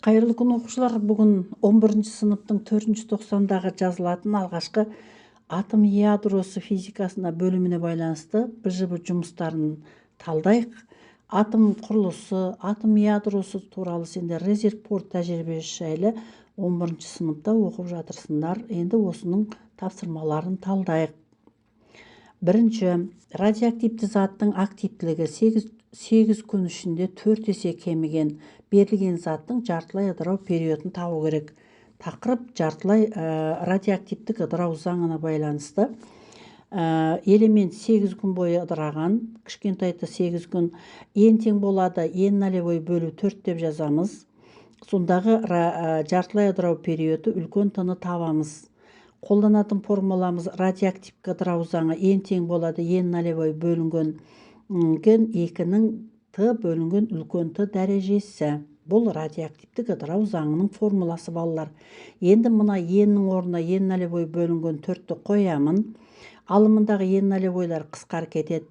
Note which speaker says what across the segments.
Speaker 1: Қайырлы күн, оқушылар! Бүгін 11 сыныптың 4 тоқсандағы жазылатын алғашқы атом ядросы физикасына бөліміне байланысты БЖБ жұмыстарын талдайық. Атом құрылысы, атом ядросы туралы сендер Резерфорд тәжірибесі жайлы 11 сыныпта оқып жатырсыңдар. Енді осының тапсырмаларын талдайық. Бірінші, радиоактивті заттың активтілігі 8 күн ішінде 4 есе кеміген. Берілген заттың жартылай ыдырау периодын табу керек. Тақырып жартылай радиоактивтік ыдырау заңына байланысты. Элемент 8 күн бойы ыдыраған, кішкентай т 8 күн, n тең болады n нолевой бөлу 4 деп жазамыз. Сондағы жартылай ыдырау периоды үлкен т-ны табамыз. Қолданатын формуламыз: радиоактивті ыдырау заңы, n тең болады n нолевой бөлінген 2-нің т бөлінген үлкен т дәрежесі. Бұл радиоактивтік ыдырау заңының формуласы, балалар. Енді мына n-нің орнына n нолевой бөлінген 4-ті қоямын. Алымындағы n нолевойлар қысқарып кетеді.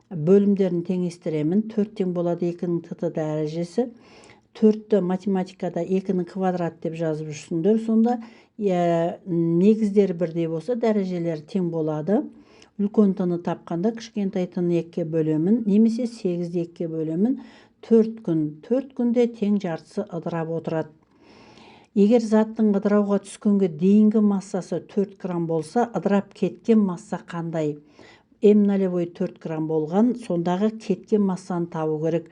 Speaker 1: Бөлімдерін теңестіремін. 4 тең болады 2-нің т дәрежесі. 4-ті математикада 2-нің квадрат деп жазып жүрсіңдер. Сонда негіздері бірдей болса, дәрежелері тең болады. Үлкен т-ны тапқанда кішкентай т-ны 2-ге бөлемін немесе 8-ді 2-ге бөлемін. 4 күн, 4 күнде тең жартысы ыдырап отырады. Егер заттың ыдырауға түскенге дейінгі массасы 4 грамм болса, ыдырап кеткен масса қандай? М нолевой 4 грамм болған, сондағы кеткен массаны табу керек.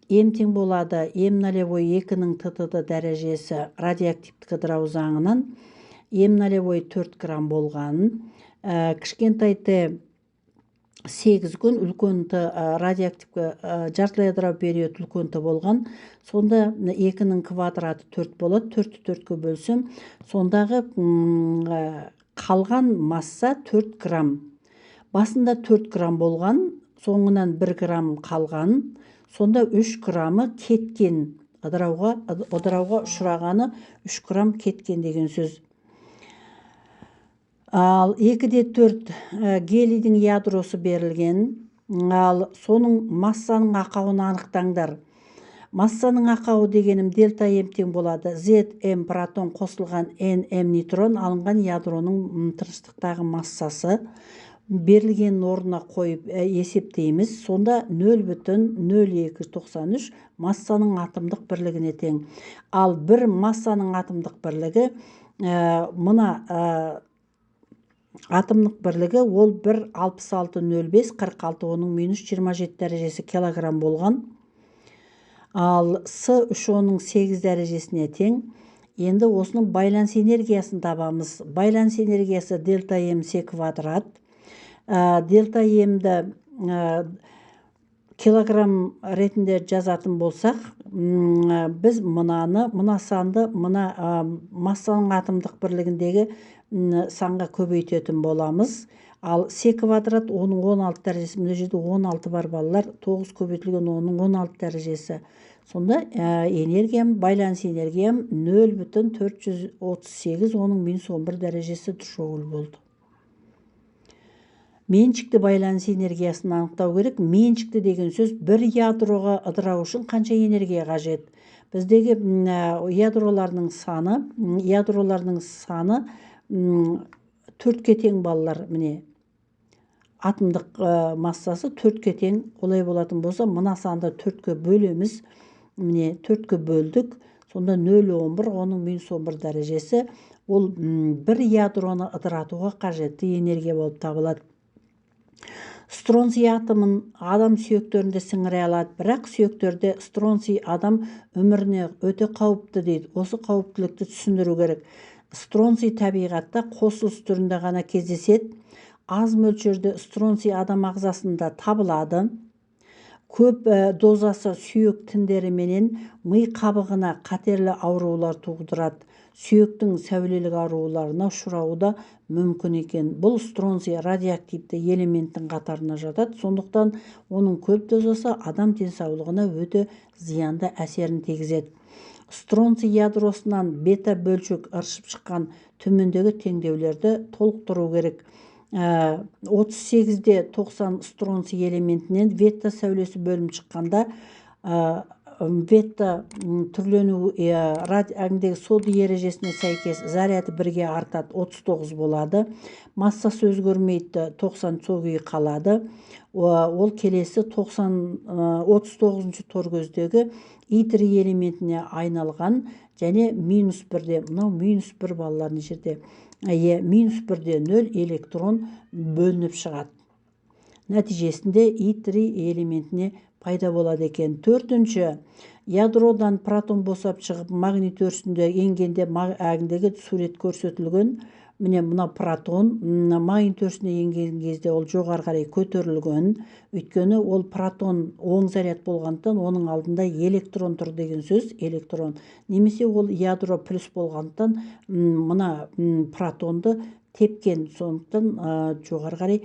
Speaker 1: М тең болады М нолевой 2-нің ттд дәрежесі, радиоактивтік ыдырау заңынан М нолевой 4 грамм болған. Кішкентай т 8 күн, үлкен т радиоактивті жартылай ыдырау период үлкен т болған. Сонда 2-нің квадраты 4 болады. 4-ті 4-ке бөлсем, сондағы қалған масса 4 грамм. Басында 4 грамм болған, соңынан 1 грамм қалған. Сонда 3 граммы кеткен, ыдырауға ұшырағаны 3 грамм кеткен деген сөз. Ал 2,4 гелийдің ядросы берілген. Ал соның массаның ақауын анықтаңдар. Массаның ақауы дегенім дельта М тең болады Z М протон қосылған Н М нейтрон алынған ядроның тыныштықтағы массасы. Берілгенін орнына қойып есептейміз. Сонда 0,0293 массаның атомдық бірлігіне тең. Ал бір массаның атомдық бірлігі, мына атомдық бірлігі ол 1,6605 46 оның минус 27 дәрежесі килограмм болған. Ал С 3 оның 8 дәрежесіне тең. Енді осының байланыс энергиясын табамыз. Байланыс энергиясы дельта М С квадрат. Дельта Мді килограмм ретінде жазатын болсақ, біз мынаны, мына санды мына массаның атомдық бірлігіндегі санға көбейтетін боламыз. Ал С квадрат оның 16 дәрежесі, мына жерде 16 бар, балалар, 9 көбейтілген оның 16 дәрежесі. Сонда энергиям, байланыс энергиям 0,438 оның минус 11 дәрежесі джоуль болды. Меншікті байланыс энергиясын анықтау керек. Меншікті деген сөз бір ядроға ыдырау үшін қанша энергия қажет? Біздегі ядроларының саны 4-ке тең, балалар. Міне, атомдық массасы 4-ке тең. Олай болатын болса, мына санды 4-ке бөлеміз. Міне, 4-ке бөлдік. Сонда 0,11 оның минус 11 дәрежесі. Ол бір ядроны ыдыратуға қажетті энергия болып табылады. Стронций атомын адам сүйектерінде сіңіре алады, бірақ сүйектерде стронций адам өміріне өте қауіпті дейді. Осы қауіптілікті түсіндіру керек. Стронций табиғатта қосылыс түрінде ғана кездеседі. Аз мөлшерде стронций адам ағзасында табылады. Көп дозасы сүйек тіндері менен ми қабығына қатерлі аурулар тудырады. Сүйектің сәулелік ауруларына ұшырауы да мүмкін екен. Бұл стронций радиоактивті элементтің қатарына жатады, сондықтан оның көп дозасы адам денсаулығына өте зиянды әсерін тигізеді. Стронций ядросынан бета бөлшек ыршып шыққан төмендегі теңдеулерді толықтыру керек. 38,90 стронций элементінен бета сәулесі бөлініп шыққанда Бета түрлену әңдегі соды ережесіне сәйкес заряды бірге артады, 39 болады. Массасы өзгермейді, 90 сол күйі қалады. Ол келесі 39-шы торкөздегі итрий элементіне айналған және минус бірде, мынау минус бір, балалар, мына жерде, минус бірде нөл электрон бөлініп шығады. Нәтижесінде итрий элементіне пайда болады екен. Төртінші, ядродан протон босап шығып, магнит өрісінде енгенде, әгіндегі сурет көрсетілген. Міне, мына протон магнит өрісіне енген кезде ол жоғары қарай көтерілген. Өйткені ол протон оң заряд болғандықтан, оның алдында электрон тұр деген сөз, электрон. Немесе ол ядро плюс болғандықтан, мына протонды тепкен, сондықтан жоғары қарай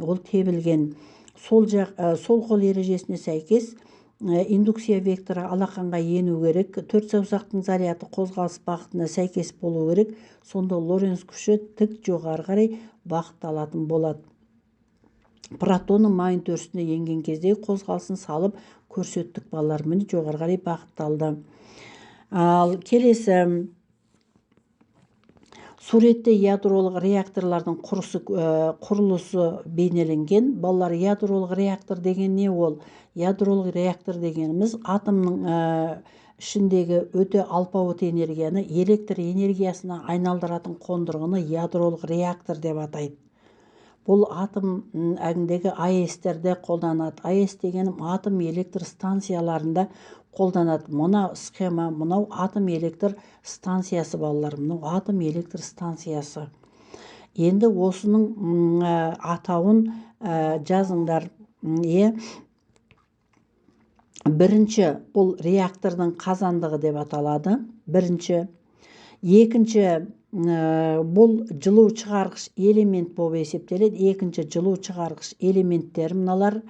Speaker 1: ол тебілген. Сол жақ, сол қол ережесіне сәйкес индукция векторы алақанға ену керек. Төрт саусақтың заряды қозғалыс бағытына сәйкес болу керек. Сонда Лоренц күші тік жоғары қарай бағытталатын болады. Протонның магнит өрісіне енген кездегі қозғалысын салып көрсеттік, балалар. Міне, жоғары қарай бағытталды. Ал келесі суретте ядролық реакторлардың құрылысы бейнеленген. Балалар, ядролық реактор деген не ол? Ядролық реактор дегеніміз атомның ішіндегі өте алпауыт энергияны электр энергиясына айналдыратын қондырғыны ядролық реактор деп атайды. Бұл атом әгіндегі АЭС-терде қолданады. АЭС дегенім атом электр станцияларында қолданады. Мына схема, мынау атом электр станциясы, балалар, мынау атом электр станциясы. Енді осының атауын жазыңдар. Бірінші, бұл реактордың қазандығы деп аталады. Бірінші. Екінші, бұл жылу шығарғыш элемент болып есептеледі. Екінші жылу шығарғыш элементтер мыналар.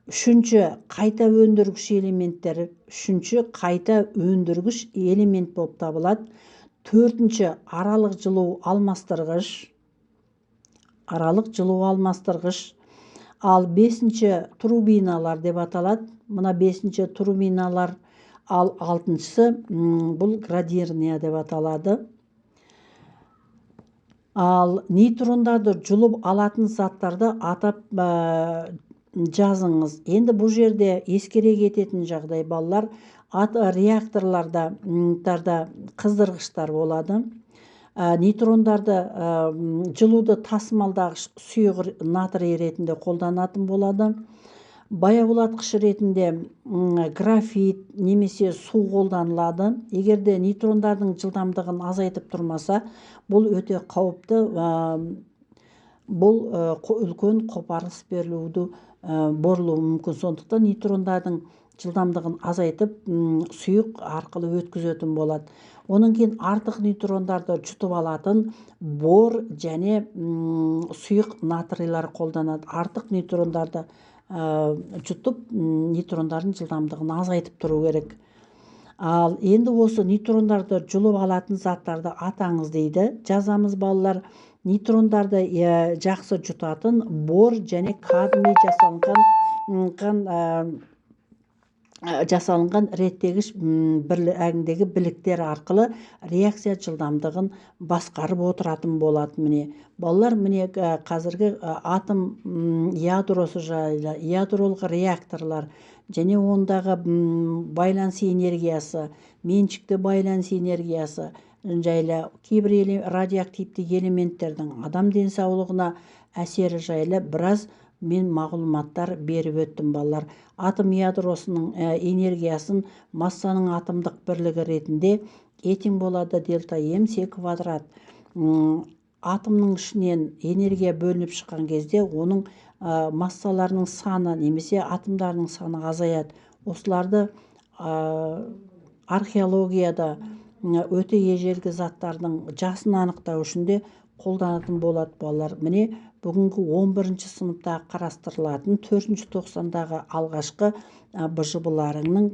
Speaker 1: Үшінші, қайта өндіргіш элементтер. Үшінші, қайта өндіргіш элемент болып табылады. Төртінші, аралық жылу алмастырғыш. Аралық жылу алмастырғыш. Ал бесінші, турбиналар деп аталады. Мына бесінші турбиналар. Ал алтыншысы, бұл градирня деп аталады. Ал нейтрондарды жұлып алатын заттарды атап жазыңыз. Енді бұл жерде ескере кететін жағдай, балалар, реакторларда қыздырғыштар болады. Нейтрондарды жылуды тасымалдағыш сұйық натрий ретінде қолданатын болады. Баяулатқыш ретінде графит немесе су қолданылады. Егер де нейтрондардың жылдамдығын азайтып тұрмаса, бұл өте қауіпті, бұл үлкен қопарылыс берілуді борылуы мүмкін. Сондықтан нейтрондардың жылдамдығын азайтып, сұйық арқылы өткізетін болады. Онан кейін артық нейтрондарды жұтып алатын бор және сұйық натрийлар қолданады. Артық нейтрондарды жұтып, нейтрондардың жылдамдығын азайтып тұру керек. Ал енді осы нейтрондарды жұлып алатын заттарды атаңыз дейді. Жазамыз, балалар. Нейтрондарды жақсы жұтатын бор және кадмий жасалынған реттегіш әгіндегі біліктер арқылы реакция жылдамдығын басқарып отыратын болады. Міне, балалар, міне, қазіргі атом ядросы жайлы, ядролық реакторлар және ондағы байланыс энергиясы, меншікті байланыс энергиясы жайлы, кейбір радиоактивті элементтердің адам денсаулығына әсері жайлы біраз мен мағлұматтар беріп өттім, балалар. Атом ядросының энергиясын массаның атомдық бірлігі ретінде Е тең болады дельта М С квадрат. Атомның ішінен энергия бөлініп шыққан кезде оның массаларының саны немесе атомдарының саны азаяды. Осыларды археологияда өте ежелгі заттардың жасын анықтау үшін де қолданатын болады, балалар. Міне, бүгінгі 11 сыныпта қарастырылатын 4-ші тоқсандағы алғашқы БЖБ-ларыңның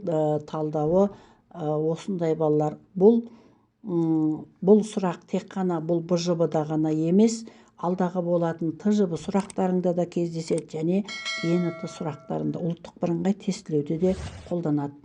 Speaker 1: талдауы осындай, балалар. Бұл сұрақ тек қана бұл БЖБ-да ғана емес, алдағы болатын ТЖБ сұрақтарында да кездеседі және ЕНТ сұрақтарында, ұлттық бірыңғай тестілеуде де қолданады.